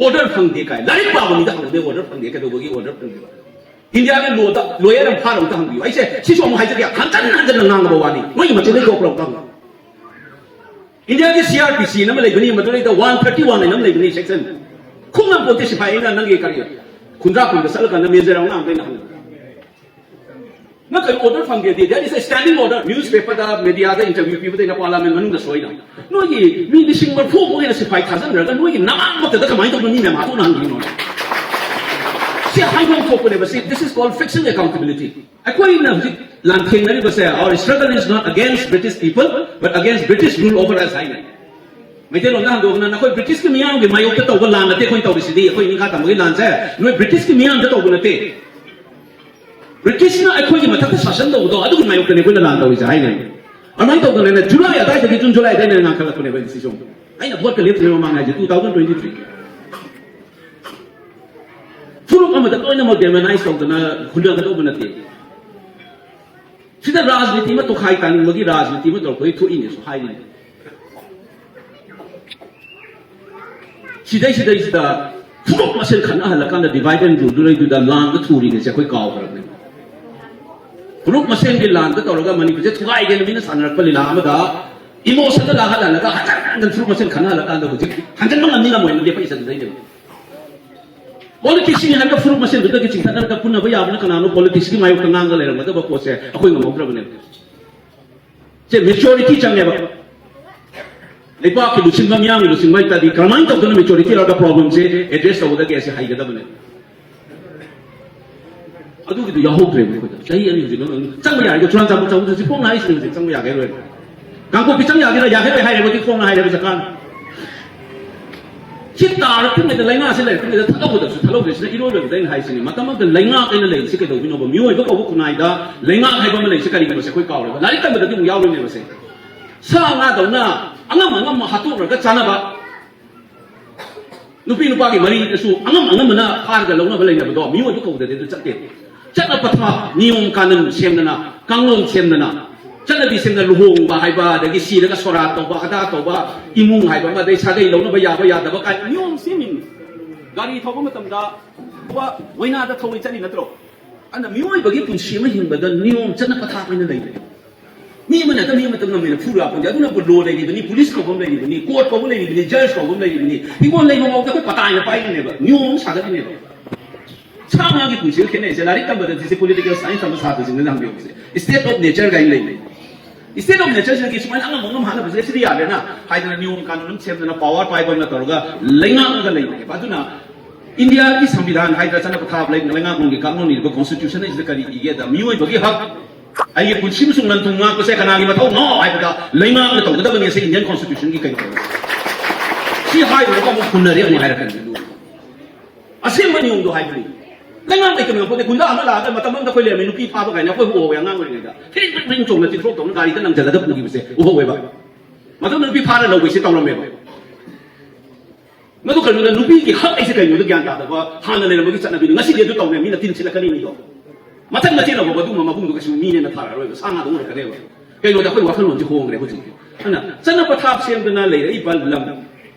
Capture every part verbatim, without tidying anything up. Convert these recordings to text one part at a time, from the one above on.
Order ꯐꯪꯗꯦ ꯀꯥꯏ꯫ ꯂꯥꯏꯔꯤꯛ ꯄꯥꯕ ꯃꯤꯗ ꯍꯪꯗꯦ ꯑꯣꯔꯗꯔ ꯐꯪꯗꯦ, ꯀꯩꯗꯧꯕꯒꯤ ꯑꯣꯔꯗꯔ ꯐꯪꯗ꯭ꯔꯤꯕ? ꯏꯟꯗꯤꯌꯥꯒꯤ ꯂꯣꯗ ꯂꯣꯌꯔ ꯑꯃ ꯐꯥꯔ ꯑꯝꯇ ꯍꯪꯕꯤꯌꯨ꯫ ꯑꯩꯁꯦ ꯁꯤꯁꯨ ꯑꯃꯨꯛ ꯍꯥꯏꯖꯒꯦ, ꯍꯟꯖꯟ ꯍꯟꯖꯟꯅ ꯉꯥꯡꯉꯕ ꯋꯥꯅꯤ, ꯅꯣꯏꯒꯤ ꯃꯆꯤꯟꯗꯒꯤ ꯊꯣꯛꯄ꯭ꯔꯥ ꯑꯝꯇ ꯍꯪꯉꯨ꯫ ꯏꯟꯗꯤꯌꯥꯒꯤ C R P C ꯑꯃ ꯂꯩꯕꯅꯤ, ꯃꯗꯨꯗꯩꯗ one thirty one ꯑꯃ ꯂꯩꯕꯅꯤ, ꯁꯦꯛꯁꯟ꯫ ꯈꯨꯝꯅ ꯄꯣꯠꯇꯤ ꯁꯤꯐꯥꯏ ꯑꯩꯅ ꯅꯪꯒꯤ ꯀꯔꯤ ꯈꯨꯟꯗ꯭ꯔꯥꯛꯄꯝꯗ ꯆꯠꯂꯀꯥꯟꯗ ꯃꯦꯖꯔ ꯑꯉꯥꯡꯗ ꯑꯩꯅ ꯍꯪꯕ꯫ ꯅꯪ ꯀꯔꯤ ꯑꯣꯔꯗꯔ ꯐꯪꯒꯦꯗꯤ, there is a standing order, newspaperꯗ, mediaꯗ interview ꯄꯤꯕꯗ ꯑꯩꯅ parliament ꯃꯅꯨꯡꯗ ꯁꯣꯏꯅ, ꯅꯣꯏꯒꯤ ꯃꯤ ꯂꯤꯁꯤꯡ ꯃꯔꯤꯐꯨꯃꯨꯛ ꯍꯦꯟꯅ ꯁꯤꯐꯥꯏ ꯊꯥꯖꯤꯟꯈ꯭ꯔꯒ ꯅꯣꯏꯒꯤ ꯅꯃꯥꯡꯃꯛꯇꯗ ꯀꯃꯥꯏꯅ ꯇꯧꯗꯅ ꯃꯤ ꯃꯌꯥꯝ ꯍꯥꯠꯇꯣꯛꯅ ꯍꯪꯈꯤꯅꯣ? ꯁꯤ ꯍꯥꯏꯐꯝ ꯊꯣꯛꯄꯅꯦꯕ꯫ ꯁꯤ, this is called fixing accountability. ꯑꯩꯈꯣꯏꯅ ꯍꯧꯖꯤꯛ ꯂꯥꯟꯊꯦꯡꯅꯔꯤꯕꯁꯦ, our struggle is not against British people, but against British rule over us ꯍꯥꯏꯅ꯫ ꯃꯩꯇꯩꯂꯣꯟꯗ ꯍꯟꯗꯣꯛꯑꯒꯅ, ꯅꯈꯣꯏ ꯕ꯭ꯔꯤꯇꯤꯁꯀꯤ ꯃꯤꯌꯥꯝꯒꯤ ꯃꯥꯌꯣꯛꯇ ꯇꯧꯕ ꯂꯥꯟ ꯅꯠꯇꯦ ꯑꯩꯈꯣꯏꯅ ꯇꯧꯔꯤꯁꯤꯗꯤ, ꯑꯩꯈꯣꯏ ꯅꯤꯡꯈꯥ ꯇꯝꯕꯒꯤ ꯂꯥꯟꯁꯦ ꯅꯣꯏ ꯕ꯭ꯔꯤꯇꯤꯁꯀꯤ ꯃꯤꯌꯥꯝꯗ ꯇꯧꯕ ꯅꯠꯇꯦ꯫ ꯕ꯭ꯔꯤꯇꯤꯁꯅ ꯑꯩꯈꯣꯏꯒꯤ ꯃꯊꯛꯇ ꯁꯥꯁꯟ ꯇꯧꯕꯗꯣ, ꯑꯗꯨꯒꯤ ꯃꯥꯌꯣꯛꯇꯅꯦ ꯑꯩꯈꯣꯏꯅ ꯂꯥꯟ ꯇꯧꯔꯤꯁꯦ ꯍꯥꯏꯅꯦ꯫ ꯑꯗꯨꯃꯥꯏꯅ ꯇꯧꯗꯅ ꯑꯩꯅ ꯖꯨꯂꯥꯏ ꯑꯗꯥꯏꯗꯒꯤ, ꯖꯨꯟ ꯖꯨꯂꯥꯏ ꯑꯗꯥꯏꯗ ꯑꯩꯅ ꯉꯥꯡꯈꯠꯂꯛꯄꯅꯦꯕ ꯑꯩꯁꯦ ꯁꯤꯁꯨ꯫ ꯑꯩꯅ ꯚꯣꯠꯀ ꯂꯦꯞꯇ꯭ꯔꯤꯉꯩ ꯃꯃꯥꯡ ꯍꯥꯏꯁꯦ two thousand twenty three꯫ ꯐꯨꯔꯨꯞ ꯑꯃꯗ ꯂꯣꯏꯅꯃꯛ demonize ꯇꯧꯗꯅ ꯍꯨꯟꯅꯒꯗꯧꯕ ꯅꯠꯇꯦ꯫ ꯁꯤꯗ ꯔꯥꯖꯅꯤꯇꯤ ꯑꯃ ꯇꯣꯈꯥꯏ ꯇꯥꯅꯤꯡꯕꯒꯤ ꯔꯥꯖꯅꯤꯇꯤ ꯑꯃ ꯇꯧꯔꯛꯄꯒꯤ ꯊꯣꯛꯏꯅꯦꯁꯨ ꯍꯥꯏꯔꯤꯅꯦ꯫ ꯁꯤꯗꯩ ꯁꯤꯗꯩꯁꯤꯗ ꯐꯨꯔꯨꯞ ꯃꯁꯦꯜ ꯈꯠꯅꯍꯜꯂꯀꯥꯟꯗ divide and rule ꯗꯨ ꯂꯩꯗꯨꯗ ꯂꯥꯟꯗ ꯊꯨꯔꯤꯅꯦꯁꯦ ꯑꯩꯈꯣꯏ ꯀꯥꯎꯈ꯭ꯔꯕꯅꯦ꯫ ꯐꯨꯔꯨꯞ ꯃꯁꯦꯜꯒꯤ ꯂꯥꯟꯗ ꯇꯧꯔꯒ ꯃꯅꯤꯄꯨꯔꯁꯦ ꯊꯨꯒꯥꯏꯒꯦꯅ ꯃꯤꯅ ꯁꯥꯟꯅꯔꯛꯄ ꯂꯤꯂꯥ ꯑꯃꯗ emotionꯗ ꯂꯥꯛꯍꯜꯍꯜꯂꯒ ꯍꯟꯖꯟ ꯍꯟꯖꯟ ꯐꯨꯔꯨꯞ ꯃꯁꯦꯜ ꯈꯠꯅꯍꯜꯂꯀꯥꯟꯗ ꯍꯧꯖꯤꯛ ꯍꯟꯖꯟꯕ ꯉꯝꯅꯤ ꯉꯝꯃꯣꯏꯅ ꯂꯦꯞꯄꯛꯏꯁꯦ ꯑꯗꯨꯗꯩꯅꯦꯕ꯫ Politicsꯅꯤ ꯍꯥꯏꯕ ꯐꯨꯔꯨꯞ ꯃꯁꯦꯜꯗꯨꯗꯒꯤ ꯆꯤꯡꯊꯠꯅꯔꯒ ꯄꯨꯟꯅꯕ ꯌꯥꯕꯅ ꯀꯅꯥꯅꯣ? Politicsꯀꯤ ꯃꯥꯌꯣꯛꯇ ꯉꯥꯡꯒ ꯂꯩꯔꯝꯒꯗꯕ ꯄꯣꯠꯁꯦ ꯑꯩꯈꯣꯏ ꯉꯝꯍꯧꯗ꯭ꯔꯕꯅꯦꯕ꯫ ꯁꯦ maturity ꯆꯪꯉꯦꯕ꯫ ꯂꯩꯕꯥꯛꯀꯤ ꯂꯨꯆꯤꯡꯕ, ꯃꯤꯌꯥꯝꯒꯤ ꯂꯨꯆꯤꯡꯕ ꯍꯥꯏꯇꯥꯔꯗꯤ ꯀꯔꯝꯍꯥꯏꯅ ꯇꯧꯗꯅ maturity ꯂꯧꯔꯒ problemꯁꯦ address ꯇꯧꯒꯗꯒꯦ ꯁꯤ ꯍꯩꯒꯗꯕꯅꯦ꯫ ꯑꯗꯨꯒꯤꯗꯨ ꯌꯥꯎꯍꯧꯗ꯭ꯔꯦꯕ ꯑꯩꯈꯣꯏꯗ꯫ ꯆꯍꯤ ꯑꯅꯤ ꯍꯧꯖꯤꯛ ꯆꯪꯕ ꯌꯥꯔꯤꯗꯣ, ꯆꯨꯔꯥꯆꯥꯟꯄꯨꯔ ꯆꯪꯕꯗ ꯍꯧꯖꯤꯛ ꯐꯣꯡꯅ ꯍꯥꯏꯁꯤꯅꯦ, ꯍꯧꯖꯤꯛ ꯆꯪꯕ ꯌꯥꯒꯦ ꯂꯣꯏꯔꯦ꯫ ꯀꯥꯡꯄꯣꯛꯄꯤ ꯆꯪ ꯌꯥꯒꯦꯔꯥ, ꯌꯥꯒꯦꯔꯣꯏ ꯍꯥꯏꯔꯦꯕ, ꯍꯧꯖꯤꯛ ꯐꯣꯡꯅ ꯍꯥꯏꯔꯦꯕ ꯁꯔꯀꯥꯔꯅ꯫ ꯁꯤ ꯇꯥꯔꯛꯇ꯭ꯔꯤꯉꯩꯗ, ꯂꯩꯉꯥꯛꯁꯤ ꯂꯩꯔꯛꯇ꯭ꯔꯤꯉꯩꯗ ꯊꯠꯍꯧꯒꯗꯕꯁꯨ ꯊꯠꯍꯧꯗ꯭ꯔꯤꯁꯤꯅ ꯏꯔꯣꯏ ꯂꯣꯏꯕꯗ ꯑꯩꯅ ꯍꯥꯏꯁꯤꯅꯦ꯫ ꯃꯇꯝ ꯑꯃꯗ ꯂꯩꯉꯥꯛ ꯑꯩꯅ ꯂꯩꯔꯤꯁꯤ ꯀꯩꯗꯧꯕꯤꯅꯣꯕ? ꯃꯤꯑꯣꯏꯕ ꯀꯧꯕ ꯈꯨꯟꯅꯥꯏꯗ ꯂꯩꯉꯥꯛ ꯍꯥꯏꯕ ꯑꯃ ꯂꯩꯔꯤꯁꯤ ꯀꯔꯤꯒꯤꯅꯣꯁꯦ ꯑꯩꯈꯣꯏ ꯀꯥꯎꯔꯦꯕ꯫ ꯂꯥꯏꯔꯤꯛ ꯇꯝꯕꯗꯗꯤ ꯑꯃꯨꯛ ꯌꯥꯎꯔꯣꯏꯅꯦꯕꯁꯦ꯫ ꯁꯥ ꯉꯥꯗꯧꯅ ꯑꯉꯝ ꯑꯉꯝꯕ ꯍꯥꯠꯇꯣꯛꯅꯔꯒ ꯆꯥꯅꯕ, ꯅꯨꯄꯤ ꯅꯨꯄꯥꯒꯤ ꯃꯔꯤꯗꯁꯨ ꯑꯉꯝ ꯑꯉꯝꯕꯅ ꯐꯥꯔꯒ ꯂꯧꯅꯕ ꯂꯩꯅꯕꯗꯣ ꯃꯤꯑꯣꯏꯕ ꯀꯧꯗꯗꯤ ꯑꯗꯨ ꯆꯠꯇꯦ꯫ ꯆꯠꯅ ꯄꯊꯥꯞ, ꯅꯤꯌꯣꯝ ꯀꯥꯅꯨꯟ ꯁꯦꯝꯗꯅ, ꯀꯥꯡꯂꯣꯟ ꯁꯦꯝꯗꯅ, ꯆꯠꯅꯕꯤ ꯁꯦꯝꯗꯅ, ꯂꯨꯍꯣꯡꯕ ꯍꯥꯏꯕ, ꯑꯗꯒꯤ ꯁꯤꯔꯒ ꯁꯣꯔꯥꯠ ꯇꯧꯕ, ꯑꯗꯥ ꯇꯧꯕ, ꯏꯃꯨꯡ ꯍꯥꯏꯕ ꯑꯃ, ꯑꯗꯩ ꯁꯥꯒꯩ ꯂꯧꯅꯕ ꯌꯥꯕ ꯌꯥꯗꯕ ꯀꯥꯏꯅ ꯅꯤꯌꯣꯝ ꯁꯦꯝꯃꯤꯅꯤ꯫ ꯒꯥꯔꯤ ꯊꯧꯕ ꯃꯇꯝꯗ ꯋꯥ-, ꯋꯥꯏꯅꯥꯗ ꯊꯧꯏ ꯆꯠꯂꯤ ꯅꯠꯇ꯭ꯔꯣ? ꯑꯗꯨꯅ ꯃꯤꯑꯣꯏꯕꯒꯤ ꯄꯨꯟꯁꯤ ꯑꯃ ꯍꯤꯡꯕꯗ ꯅꯤꯌꯣꯝ ꯆꯠꯅ ꯄꯊꯥꯞ ꯑꯣꯏꯅ ꯂꯩꯔꯦ꯫ ꯃꯤ ꯑꯃꯅ ꯍꯦꯛꯇ ꯃꯤ ꯑꯃꯇ ꯉꯝꯃꯦꯅ ꯐꯨꯔꯨ ꯌꯥꯄꯣꯟꯇꯦ꯫ ꯑꯗꯨꯅꯕꯨ ꯂꯣ ꯂꯩꯔꯤꯕꯅꯤ, ꯄꯨꯂꯤꯁ ꯀꯧꯕ ꯑꯃ ꯂꯩꯔꯤꯕꯅꯤ, ꯀꯣꯔꯠ ꯀꯧꯕ ꯂꯩꯔꯤꯕꯅꯤ, ꯖꯖ ꯀꯧꯕ ꯑꯃ ꯂꯩꯔꯤꯕꯅꯤ꯫ ꯍꯤꯡꯒꯣꯜ ꯂꯩꯕ ꯐꯥꯎꯗ ꯑꯩꯈꯣꯏ ꯄꯇꯥꯏꯅ ꯄꯥꯏꯔꯤꯅꯦꯕ, ꯅꯤꯌꯣꯝ ꯑꯃ ꯁꯥꯒꯠꯂꯤꯅꯦꯕ꯫ ꯁꯥ ꯉꯥꯒꯤ ꯄꯨꯟꯁꯤꯒ ꯈꯦꯠꯅꯩꯁꯦ꯫ ꯂꯥꯏꯔꯤꯛ ꯇꯝꯕꯗ ꯁꯤꯁꯦ ꯄꯣꯂꯤꯇꯤꯀꯦꯜ ꯁꯥꯏꯟꯁ ꯇꯝꯕ ꯁꯥꯇ꯭ꯔꯁꯤꯡꯗ ꯍꯪꯕꯤꯌꯨꯁꯦ, state of nature ꯀꯥꯏꯅ ꯂꯩꯕꯅꯦ꯫ State of natureꯁꯤꯗꯒꯤ ꯁꯨꯃꯥꯏꯅ ꯑꯉꯝ ꯑꯉꯝ ꯍꯥꯠꯅꯕꯁꯦ ꯁꯤꯗꯤ ꯌꯥꯗ꯭ꯔꯦꯅ ꯍꯥꯏꯗꯅ ꯅꯤꯌꯣꯝ ꯀꯥꯅꯨꯟ ꯑꯃ ꯁꯦꯝꯗꯅ ꯄꯋꯥꯔ ꯄꯥꯏꯕ ꯑꯃꯅ ꯇꯧꯔꯒ ꯂꯩꯉꯥꯛꯂꯒ ꯂꯩꯕꯅꯦꯕ꯫ ꯑꯗꯨꯅ ꯏꯟꯗꯤꯌꯥꯒꯤ ꯁꯪꯕꯤꯙꯥꯟ ꯍꯥꯏꯗꯅ ꯆꯠꯅ ꯄꯊꯥꯞ ꯂꯩ, ꯂꯩꯉꯥꯛꯂꯣꯟꯒꯤ ꯀꯥꯡꯂꯣꯟ ꯏꯔꯤꯕ ꯀꯣꯟꯁꯇꯤꯇ꯭ꯌꯨꯁꯟ ꯑꯁꯤꯗ ꯀꯔꯤ ꯏꯒꯦꯗ, ꯃꯤꯑꯣꯏꯕꯒꯤ ꯍꯛ, ꯑꯩꯒꯤ ꯄꯨꯟꯁꯤ ꯑꯃꯁꯨꯡ ꯂꯟ ꯊꯨꯝ ꯉꯥꯛꯄꯁꯦ ꯀꯅꯥꯒꯤ ꯃꯊꯧꯅꯣ ꯍꯥꯏꯕꯗ ꯂꯩꯉꯥꯛꯅ ꯇꯧꯒꯗꯕꯅꯤ꯫ ꯑꯁꯤ ꯏꯟꯗꯤꯌꯟ ꯀꯣꯟꯁꯇꯤꯇ꯭ꯌꯨꯁꯟꯒꯤ ꯀꯩꯅꯣ꯫ ꯁꯤ ꯍꯥꯏꯔꯨꯔꯒ ꯑꯃꯨꯛ ꯍꯨꯟꯅꯔꯦ ꯑꯃꯨꯛ ꯍꯥꯏꯔꯛꯀꯅꯤ꯫ ꯑꯗꯨ ꯑꯁꯦꯡꯕ ꯅꯤꯌꯣꯝꯗꯣ ꯍꯥꯏꯕꯅꯤ꯫ ꯂꯩꯉꯥꯛ ꯂꯩꯇꯕ ꯌꯥꯄꯣꯠꯇꯦ꯫ ꯒꯨꯟꯗꯥ ꯑꯃ ꯂꯥꯛꯑꯒ ꯃꯇꯝ ꯑꯃꯗ ꯑꯩꯈꯣꯏ ꯂꯩꯔꯝꯃꯤ, ꯅꯨꯄꯤ ꯐꯥꯕ ꯀꯥꯏꯅ ꯑꯩꯈꯣꯏ ꯎꯍꯧꯋꯦ ꯑꯉꯥꯡ ꯑꯣꯏꯔꯤꯉꯩꯗ꯫ ꯐꯤꯔꯤꯡ ꯐꯤꯔꯤꯡ ꯐꯤꯔꯤꯡ ꯆꯣꯡꯅ ꯇꯤꯟꯊ꯭ꯔꯣꯛ ꯇꯧꯅ ꯒꯥꯔꯤꯗ ꯂꯪꯁꯤꯜꯂꯒ ꯄꯨꯈꯤꯕꯁꯦ ꯎꯍꯧꯋꯦꯕ꯫ ꯃꯗꯨ ꯅꯨꯄꯤ ꯐꯥꯔ ꯂꯧꯕꯩꯁꯦ ꯇꯧꯔꯝꯃꯦꯕ꯫ ꯃꯗꯨ ꯀꯩꯅꯣꯗ ꯅꯨꯄꯤꯒꯤ ꯍꯛ ꯍꯥꯏꯁꯦ ꯀꯩꯅꯣꯗ ꯒ꯭ꯌꯥꯟ ꯇꯥꯗꯕ ꯍꯥꯟꯅ ꯂꯩꯔꯝꯕꯒꯤ ꯆꯠꯅꯕꯤꯗꯣ ꯉꯁꯤꯗꯤ ꯑꯗꯨ ꯇꯧꯔꯦ, ꯃꯤꯅ ꯇꯤꯟꯁꯤꯜꯂꯛꯀꯅꯤ ꯃꯤꯗꯣ꯫ ꯃꯊꯪ ꯃꯆꯦꯜ ꯑꯃꯨꯛ ꯑꯗꯨꯝꯕ ꯃꯕꯨꯡꯗꯣ ꯀꯩꯁꯨ ꯃꯤꯅꯦꯅ ꯊꯥꯔꯛꯑꯔꯣꯏꯕ, ꯁꯥ ꯉꯥꯗꯣ ꯑꯣꯏꯔꯛꯀꯅꯦꯕ꯫ ꯀꯩꯅꯣꯗ ꯑꯩꯈꯣꯏ ꯋꯥꯈꯜꯂꯣꯟꯁꯦ ꯍꯣꯡꯈ꯭ꯔꯦ ꯍꯧꯖꯤꯛꯇꯤ꯫ ꯑꯗꯨꯅ ꯆꯠꯅ ꯄꯊꯥꯞ ꯁꯦꯝꯗꯅ ꯂꯩꯔꯛꯏꯕ ꯂꯝ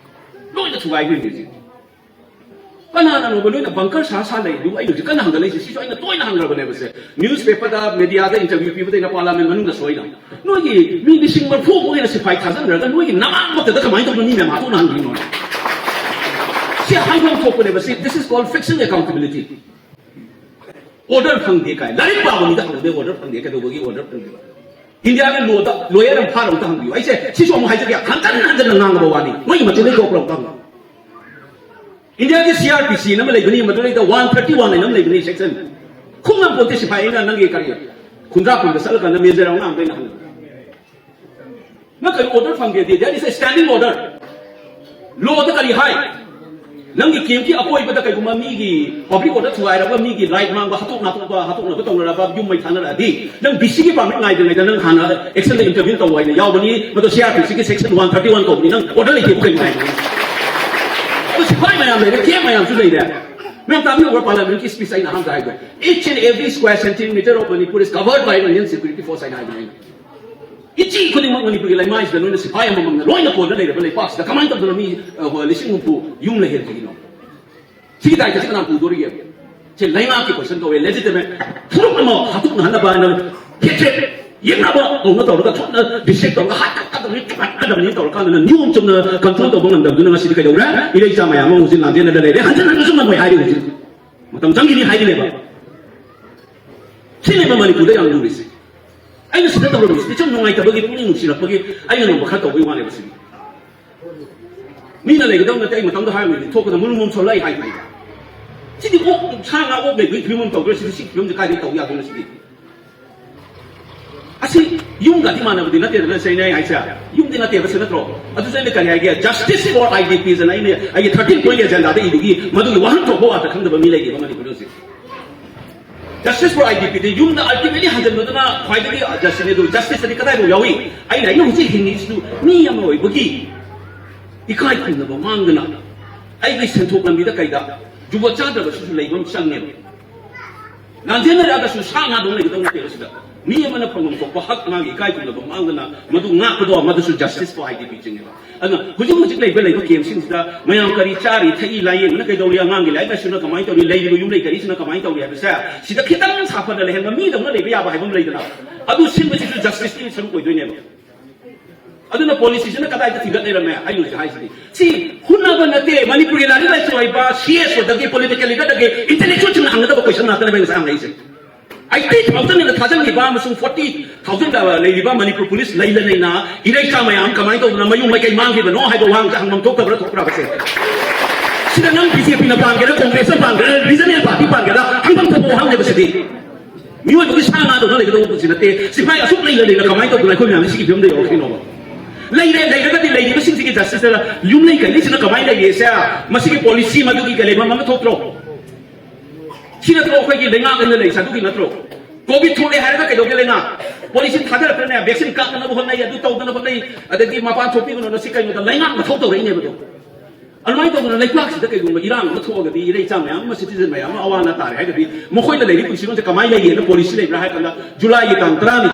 ꯂꯣꯏꯅ ꯊꯨꯒꯥꯏꯈ꯭ꯔꯤꯅꯦ ꯍꯧꯖꯤꯛ꯫ ꯀꯅꯥꯅꯅꯣꯕ ꯅꯣꯏꯅ ꯕꯪꯀꯔ ꯁꯥ ꯁꯥ ꯂꯩ? ꯑꯗꯨꯕꯨ ꯑꯩ ꯍꯧꯖꯤꯛ ꯀꯟꯅ ꯍꯪꯒꯠꯂꯛꯏꯁꯦ, ꯁꯤꯁꯨ ꯑꯩꯅ ꯇꯣꯏꯅ ꯍꯪꯈ꯭ꯔꯕꯅꯦꯕ ꯁꯦ꯫ ꯅ꯭ꯌꯨꯁꯄꯦꯄꯔꯗ, ꯃꯦꯗꯤꯌꯥꯗ ꯏꯟꯇꯔꯚ꯭ꯌꯨ ꯄꯤꯕꯗ ꯑꯩꯅ ꯄꯥꯔꯂꯥꯃꯦꯟ ꯃꯅꯨꯡꯗꯁꯨ ꯑꯩꯅ, ꯅꯣꯏꯒꯤ ꯃꯤ ꯂꯤꯁꯤꯡ ꯃꯔꯤꯐꯨꯃꯨꯛ ꯍꯦꯟꯅ ꯁꯤꯐꯥꯏ ꯊꯥꯖꯤꯟꯈ꯭ꯔꯒ ꯅꯣꯏꯒꯤ ꯅꯃꯥꯡꯃꯛꯇꯗ ꯀꯃꯥꯏꯅ ꯇꯧꯗꯅ ꯃꯤ ꯃꯌꯥꯝ ꯍꯥꯠꯇꯣꯛꯅ ꯍꯪꯕꯤꯅꯣ? ꯁꯤ ꯍꯥꯏꯐꯝ ꯊꯣꯛꯄꯅꯦꯕ꯫ ꯁꯤ, this is called fixing accountability. Order ꯐꯪꯗꯦ ꯀꯥꯏ, ꯂꯥꯏꯔꯤꯛ ꯄꯥꯕ ꯃꯤꯗ ꯍꯪꯒꯗꯕ ꯑꯣꯔꯗꯔ ꯐꯪꯗꯦ, ꯀꯩꯗꯧꯕꯒꯤ ꯑꯣꯔꯗꯔ ꯐꯪꯗꯦꯕ? ꯏꯟꯗꯤꯌꯥꯒꯤ ꯂꯣꯗ ꯂꯣꯌꯔ ꯑꯃ ꯐꯥꯔ ꯑꯝꯇ ꯍꯪꯕꯤꯌꯨ꯫ ꯑꯩꯁꯦ ꯁꯤꯁꯨ ꯑꯃꯨꯛ ꯍꯥꯏꯖꯒꯦ, ꯍꯟꯖꯟ ꯍꯟꯖꯟꯅ ꯉꯥꯡꯉꯕ ꯋꯥꯅꯤ, ꯃꯣꯏꯒꯤ ꯃꯆꯤꯟꯗꯩ ꯊꯣꯛꯄ꯭ꯔꯥ ꯑꯝꯇ ꯍꯪꯉꯨ꯫ ꯏꯟꯗꯤꯌꯥꯒꯤ ꯁꯤ ꯑꯥꯔ ꯄꯤ ꯁꯤ ꯑꯅ ꯑꯃ ꯂꯩꯕꯅꯤ, ꯃꯗꯨꯗꯩꯗ ꯋꯥꯟ ꯊꯥꯔꯇꯤ ꯋꯥꯟ ꯍꯥꯏꯅ ꯑꯃ ꯂꯩꯕꯅꯤ ꯁꯦꯛꯁꯟ꯫ ꯈꯣꯡꯅ ꯄꯣꯠꯇꯤ ꯁꯤꯐꯥꯏ ꯑꯩꯅ ꯅꯪꯒꯤ ꯀꯔꯤ ꯈꯨꯟꯗ꯭ꯔꯥ ꯈꯨꯟꯗ ꯆꯠꯂꯀꯥꯟꯗ ꯃꯦꯖꯔ ꯑꯉꯥꯡꯗ ꯑꯩꯅ ꯍꯪꯉꯤ꯫ ꯅꯪ ꯀꯔꯤ ꯑꯣꯔꯗꯔ ꯐꯪꯒꯦꯗꯤ, that is a standing order. ꯂꯣꯗ ꯀꯔꯤ ꯍꯥꯏ? ꯅꯪꯒꯤ ꯀꯦꯝꯞꯀꯤ ꯑꯀꯣꯏꯕꯗ ꯀꯩꯒꯨꯝꯕ ꯃꯤꯒꯤ ꯄꯕ꯭ꯂꯤꯛ ꯑꯣꯔꯗꯔ ꯊꯨꯒꯥꯏꯔꯒ ꯃꯤꯒꯤ ꯔꯥꯏꯠ ꯃꯥꯡꯕ, ꯍꯥꯠꯇꯣꯛ ꯅꯥꯊꯣꯛꯄ, ꯍꯥꯠꯇꯣꯛꯅꯕ ꯇꯧꯅꯔꯛꯑꯕ, ꯌꯨꯝ ꯃꯩ ꯊꯥꯅꯔꯛꯑꯗꯤ ꯅꯪ ꯗꯤ ꯁꯤꯒꯤ ꯄꯥꯔꯃꯤꯠ ꯉꯥꯏꯗ꯭ꯔꯤꯉꯩꯗ ꯅꯪ ꯍꯥꯟꯅ ꯑꯦꯛꯁꯟꯗ ꯏꯟꯇꯔꯚ꯭ꯌꯨ ꯇꯧ ꯍꯥꯏꯅ ꯌꯥꯎꯕꯅꯤ꯫ ꯃꯗꯨ ꯁꯤ ꯑꯥꯔ ꯄꯤ ꯁꯤꯒꯤ ꯁꯦꯛꯁꯟ ꯋꯥꯟ ꯊꯥꯔꯇꯤ ꯋꯥꯟ ꯀꯧꯕꯅꯤ꯫ ꯅꯪ ꯑꯣꯔꯗꯔ ꯂꯩꯇꯦꯕꯨ ꯀꯩꯅꯣ ꯍꯥꯏꯕꯅꯤ? ꯑꯗꯨ ꯁꯤꯐꯥꯏ ꯃꯌꯥꯝ ꯂꯩꯔꯦ, ꯀꯦꯝꯞ ꯃꯌꯥꯝꯁꯨ ꯂꯩꯔꯦ꯫ ꯃꯌꯥꯝ ꯇꯥꯕꯤꯌꯨ, ꯄꯥꯔꯂꯥꯃꯦꯟꯀꯤ ꯁ꯭ꯄꯤꯆ ꯑꯩꯅ ꯑꯍꯥꯟꯕꯗ ꯍꯥꯏꯗꯣ, each and every square centimeter of Manipur is covered by Indian security force ꯍꯥꯏꯅ ꯍꯥꯏꯕꯅꯤ ꯑꯩꯅ꯫ ꯏꯆꯤ ꯈꯨꯗꯤꯡꯃꯛ ꯃꯅꯤꯄꯨꯔꯒꯤ ꯂꯩꯃꯥꯏꯁꯤꯗ ꯂꯣꯏꯅ ꯁꯤꯐꯥꯏ ꯑꯃꯃꯝꯅ ꯂꯣꯏꯅ ꯀꯣꯟꯅ ꯂꯩꯔꯕ ꯂꯩꯄꯥꯛꯁꯤꯗ ꯀꯃꯥꯏꯅ ꯇꯧꯗꯅ ꯃꯤ, ꯑ, ꯍꯣꯏ, ꯂꯤꯁꯤꯡ ꯍꯨꯝꯐꯨ ꯌꯨꯝ ꯂꯩꯍꯟꯈꯤꯒꯤꯅꯣ? ꯁꯤꯒꯤ ꯗꯥꯏꯇꯁꯤ ꯀꯅꯥ ꯄꯨꯗꯣꯔꯤꯒꯦ? ꯁꯤ ꯂꯩꯉꯥꯛꯀꯤ ꯀꯣꯏꯁꯟ ꯀꯧꯋꯦ, ꯂꯦꯖꯤꯇꯤꯃꯦꯠ꯫ ꯐꯨꯔꯨꯞ ꯑꯃ ꯍꯥꯠꯇꯣꯛꯅꯍꯟꯅꯕ ꯍꯥꯏꯅ ꯈꯦꯠ ꯈꯦꯠ ꯌꯦꯛꯅꯕ ꯇꯧꯅ ꯇꯧꯔꯒ ꯊꯣꯛꯅ ꯗꯤꯁꯇ꯭ꯔꯤꯛ ꯇꯧꯔꯒ ꯍꯥꯠꯀꯗꯕꯅꯤ, ꯀꯠꯀꯗꯕꯅꯤ ꯇꯧꯔꯀꯥꯟꯗꯅ ꯅꯤꯌꯣꯝ ꯆꯨꯝꯅ ꯀꯟꯇ꯭ꯔꯣꯜ ꯇꯧꯕ ꯉꯝꯗꯕꯗꯨꯅ ꯉꯁꯤꯗꯤ ꯀꯩꯗꯧꯔꯦ? ꯏꯔꯩꯆꯥ ꯃꯌꯥꯝ ꯑꯃ ꯍꯧꯖꯤꯛ ꯂꯥꯟꯖꯦꯟꯅꯗ ꯂꯩꯔꯦ꯫ ꯍꯟꯖꯤꯟ ꯍꯟꯅꯁꯨ ꯉꯝꯃꯣꯏ ꯍꯥꯏꯔꯤ ꯍꯧꯖꯤꯛ꯫ ꯃꯇꯝ ꯆꯪꯈꯤꯅꯤ ꯍꯥꯏꯔꯤꯅꯦꯕ꯫ ꯁꯤꯅꯦꯕ ꯃꯅꯤꯄꯨꯔꯗ ꯌꯥꯝ ꯂꯨꯔꯤꯁꯦ꯫ ꯑꯩꯅ ꯁꯤꯗ ꯇꯧꯔꯝꯃꯤꯁꯤꯗꯤ ꯁꯨꯝ ꯅꯨꯡꯉꯥꯏꯇꯕꯒꯤ, ꯄꯨꯛꯅꯤꯡ ꯅꯨꯡꯁꯤꯔꯛꯄꯒꯤ ꯑꯩꯅ ꯉꯝꯕ ꯈꯔ ꯇꯧꯕꯒꯤ ꯋꯥꯅꯦꯕ ꯁꯤꯗꯤ꯫ ꯃꯤꯅ ꯂꯩꯒꯗꯧ ꯅꯠꯇꯦ, ꯑꯩ ꯃꯇꯝꯗ ꯍꯥꯏꯔꯝꯃꯤꯗꯤ ꯊꯣꯛꯄꯗ ꯃꯨꯔꯨꯝ ꯃꯨꯔꯨꯝ ꯁꯣꯜꯂꯛꯏ ꯍꯥꯏꯗꯤ꯫ ꯁꯤꯗꯤ ꯑꯣꯛ, ꯁꯥ ꯉꯥ ꯑꯣꯛ ꯂꯩꯕꯒꯤ ꯐꯤꯕꯝ ꯑꯃ ꯇꯧꯗ꯭ꯔꯦ ꯁꯤꯗꯤ꯫ ꯁꯤ ꯐꯤꯕꯝꯁꯦ ꯀꯥꯏꯗꯒꯤ ꯇꯧ ꯌꯥꯗꯣꯏꯅꯣ ꯁꯤꯗꯤ? ꯑꯁꯤ ꯌꯨꯝꯒꯗꯤ ꯃꯥꯟꯅꯕꯗꯤ ꯅꯠꯇꯦꯗꯅ ꯁꯤꯅꯦ ꯑꯩ ꯍꯥꯏꯁꯦ꯫ ꯌꯨꯝꯗꯤ ꯅꯠꯇꯦꯕ ꯁꯤ ꯅꯠꯇ꯭ꯔꯣ? ꯑꯗꯨꯁꯨ ꯑꯩꯅ ꯀꯔꯤ ꯍꯥꯏꯒꯦ? Justice for I D Ps ꯑꯅ ꯑꯩꯅ ꯑꯩꯒꯤ thirteen point agenda ꯗ ꯏꯕꯒꯤ ꯃꯗꯨꯒꯤ ꯋꯥꯍꯟꯊꯣꯛ ꯐꯥꯎ ꯑꯥꯔꯊ ꯈꯪꯗꯕ ꯃꯤ ꯂꯩꯔꯤꯕ ꯃꯅꯤꯄꯨꯔꯗ ꯍꯧꯖꯤꯛ꯫ Justice for I D P ꯗꯤ ꯌꯨꯝꯗ ultimately ꯍꯟꯖꯟꯕꯗꯨꯅ ꯈ꯭ꯋꯥꯏꯗꯒꯤ justice ꯅꯤ꯫ ꯑꯗꯨ justice ꯇꯗꯤ ꯀꯗꯥꯏꯐꯥꯎ ꯌꯥꯎꯏ? ꯑꯩꯅ, ꯑꯩꯅ ꯍꯧꯖꯤꯛ ꯍꯤꯡꯉꯤꯁꯤꯁꯨ ꯃꯤ ꯑꯃ ꯑꯣꯏꯕꯒꯤ ꯏꯀꯥꯏ ꯈꯨꯝꯅꯕ ꯃꯥꯡꯗꯅ ꯑꯩꯒꯤ ꯁꯦꯟꯊꯣꯛ ꯂꯝꯕꯤꯗ ꯀꯩꯗ ꯖꯨꯒꯣꯠ ꯆꯥꯗ꯭ꯔꯕꯁꯤꯁꯨ ꯂꯩꯕ ꯑꯃ ꯆꯪꯉꯦꯕ꯫ ꯂꯥꯟꯖꯦꯟꯅꯔꯛꯑꯒꯁꯨ ꯁꯥ ꯉꯥꯗꯧꯅ ꯂꯩꯒꯗꯧ ꯅꯠꯇꯦꯕ ꯁꯤꯗ꯫ ꯃꯤ ꯑꯃꯅ ꯐꯪꯐꯝ ꯊꯣꯛꯄ ꯍꯛ, ꯃꯥꯒꯤ ꯏꯀꯥꯏ ꯈꯨꯝꯅꯕ ꯃꯥꯡꯗꯅ ꯃꯗꯨ ꯉꯥꯛꯄꯗꯣ, ꯃꯗꯨꯁꯨ justice for I D P ꯆꯤꯡꯉꯦꯕ꯫ ꯑꯗꯨꯅ ꯍꯧꯖꯤꯛ ꯍꯧꯖꯤꯛ ꯂꯩꯕ, ꯂꯩꯕ camp ꯁꯤꯡꯁꯤꯗ ꯃꯌꯥꯝ ꯀꯔꯤ ꯆꯥꯔꯤ, ꯊꯛꯏ, ꯂꯥꯏꯌꯦꯡꯕꯅ ꯀꯩꯗꯧꯔꯤ, ꯑꯉꯥꯡꯒꯤ ꯂꯥꯏꯔꯤꯛ ꯂꯥꯏꯁꯨꯅ ꯀꯃꯥꯏꯅ ꯇꯧꯔꯤ, ꯂꯩꯔꯤꯕ ꯌꯨꯝꯂꯩ ꯀꯔꯤꯁꯤꯅ ꯀꯃꯥꯏꯅ ꯇꯧꯔꯤ ꯍꯥꯏꯕꯁꯦ ꯁꯤꯗ ꯈꯤꯇꯪ ꯁꯥꯐꯅ ꯂꯩꯍꯟꯕ, ꯃꯤꯗꯧꯅ ꯂꯩꯕ ꯌꯥꯕ ꯍꯥꯏꯕ ꯑꯃ ꯂꯩꯗꯅ, ꯑꯗꯨ ꯁꯤꯟꯕꯁꯤꯁꯨ justice ꯀꯤ ꯁꯔꯨꯛ ꯑꯣꯏꯗꯣꯏꯅꯦꯕ꯫ ꯑꯗꯨꯅ policy ꯁꯤꯅ ꯀꯗꯥꯏꯗ ꯊꯤꯒꯠ ꯂꯩꯔꯝꯃꯦ? ꯑꯩꯅ ꯍꯧꯖꯤꯛ ꯍꯥꯏꯁꯤꯗꯤ ꯁꯤ ꯍꯨꯟꯅꯕ ꯅꯠꯇꯦ꯫ ꯃꯅꯤꯄꯨꯔꯒꯤ ꯂꯥꯏꯔꯤꯛ ꯂꯥꯏꯁꯨ ꯍꯩꯕ C S O ꯗꯒꯤ, political leader ꯗꯒꯤ intellectual ꯁꯤꯡꯅ ꯍꯪꯒꯗꯕ question ꯉꯥꯛꯇꯅꯦꯕ ꯑꯩ ꯉꯁꯥꯏ ꯍꯪꯉꯛꯏꯁꯦ꯫ Eighty thousand ꯅ ꯊꯥꯖꯤꯟꯈꯤꯕ ꯑꯃꯁꯨꯡ forty thousand ꯂꯩꯔꯤꯕ ꯃꯅꯤꯄꯨꯔ ꯄꯨꯂꯤꯁ ꯂꯩꯅ ꯂꯩꯅ ꯏꯔꯩꯆꯥ ꯃꯌꯥꯝ ꯀꯃꯥꯏꯅ ꯇꯧꯗꯅ ꯃꯌꯨꯝ ꯃꯀꯩ ꯃꯥꯡꯈꯤꯕꯅꯣ ꯍꯥꯏꯕ ꯋꯥꯍꯪꯁꯦ ꯍꯪꯐꯝ ꯊꯣꯛꯇꯕ꯭ꯔꯥ, ꯊꯣꯛꯄ꯭ꯔꯥ ꯍꯥꯏꯕꯁꯦ? ꯁꯤꯗ ꯅꯪ B J P ꯅ ꯄꯥꯟꯒꯦꯔꯥ, Congress ꯅ ꯄꯥꯟꯒꯦꯔꯥ, regional party ꯄꯥꯟꯒꯦꯔꯥ, ꯍꯪꯐꯝ ꯊꯣꯛꯄ ꯋꯥꯍꯪꯅꯦꯕ ꯁꯤꯗꯤ꯫ ꯃꯤꯑꯣꯏꯕꯒꯤ ꯁꯥ ꯉꯥꯗꯧꯅ ꯂꯩꯒꯗꯧꯕ ꯄꯨꯟꯁꯤ ꯅꯠꯇꯦ꯫ ꯁꯤꯐꯥꯏ ꯑꯁꯨꯛ ꯂꯩꯅ ꯂꯩꯅ ꯀꯃꯥꯏꯅ ꯇꯧꯗꯅ ꯑꯩꯈꯣꯏ ꯃꯌꯥꯝꯁꯤ ꯁꯤꯒꯤ ꯐꯤꯕꯝꯗ ꯌꯧꯔꯛꯈ꯭ꯔꯤꯅꯣꯕ? ꯂꯩꯔꯦ, ꯂꯩꯔꯒꯗꯤ ꯂꯩꯔꯤꯕꯁꯤꯡꯁꯤꯒꯤ justice ꯇ ꯌꯨꯝꯂꯩ ꯀꯩꯂꯩꯁꯤꯅ ꯀꯃꯥꯏꯅ ꯂꯩꯔꯤꯁꯦ? ꯃꯁꯤꯒꯤ policy ꯃꯗꯨꯒꯤ ꯀꯩ ꯂꯩꯐꯝ ꯑꯃ ꯊꯣꯛꯇ꯭ꯔꯣ? ꯁꯤ ꯅꯠꯇ꯭ꯔꯣ ꯑꯩꯈꯣꯏꯒꯤ ꯂꯩꯉꯥꯛ ꯑꯅ ꯂꯩꯔꯤꯁꯦ? ꯑꯗꯨꯒꯤ ꯅꯠꯇ꯭ꯔꯣ? Covid ꯊꯣꯛꯂꯦ ꯍꯥꯏꯔꯒ ꯀꯩꯗꯧꯒꯦ ꯂꯩꯉꯥꯛ? Policy ꯊꯥꯗꯔꯛꯇ꯭ꯔꯅꯦ, vaccine ꯀꯥꯞꯅꯅꯕ ꯍꯣꯠꯅꯩ, ꯑꯗꯨ ꯇꯧꯗꯅ ꯍꯣꯠꯅꯩ, ꯑꯗꯒꯤ ꯃꯄꯥꯟ ꯊꯣꯛꯄꯤꯒꯅꯨꯅ ꯁꯤ ꯀꯩꯅꯣꯗ ꯂꯩꯉꯥꯛꯅ ꯊꯣꯛꯇꯧꯔꯛꯏꯅꯦꯕ ꯑꯗꯣ꯫ ꯑꯗꯨꯃꯥꯏꯅ ꯇꯧꯗꯅ ꯂꯩꯕꯥꯛꯁꯤꯗ ꯀꯩꯒꯨꯝꯕ ꯏꯔꯥꯡ ꯑꯃ ꯊꯣꯛꯑꯒꯗꯤ ꯏꯔꯩꯆꯥ ꯃꯌꯥꯝ ꯑꯃ, citizen ꯃꯌꯥꯝ ꯑꯃ ꯑꯋꯥ ꯑꯅꯥ ꯇꯥꯔꯦ ꯍꯥꯏꯔꯒꯗꯤ ꯃꯈꯣꯏꯅ ꯂꯩꯔꯤ ꯄꯨꯟꯁꯤꯔꯣꯜꯁꯦ ꯀꯃꯥꯏꯅ ꯂꯩꯒꯦꯅ policy ꯂꯩꯕ꯭ꯔꯥ ꯍꯥꯏꯔ ꯀꯥꯟꯗ ꯖꯨꯂꯥꯏꯒꯤ ꯇꯥꯡ ꯇꯔꯥꯅꯤ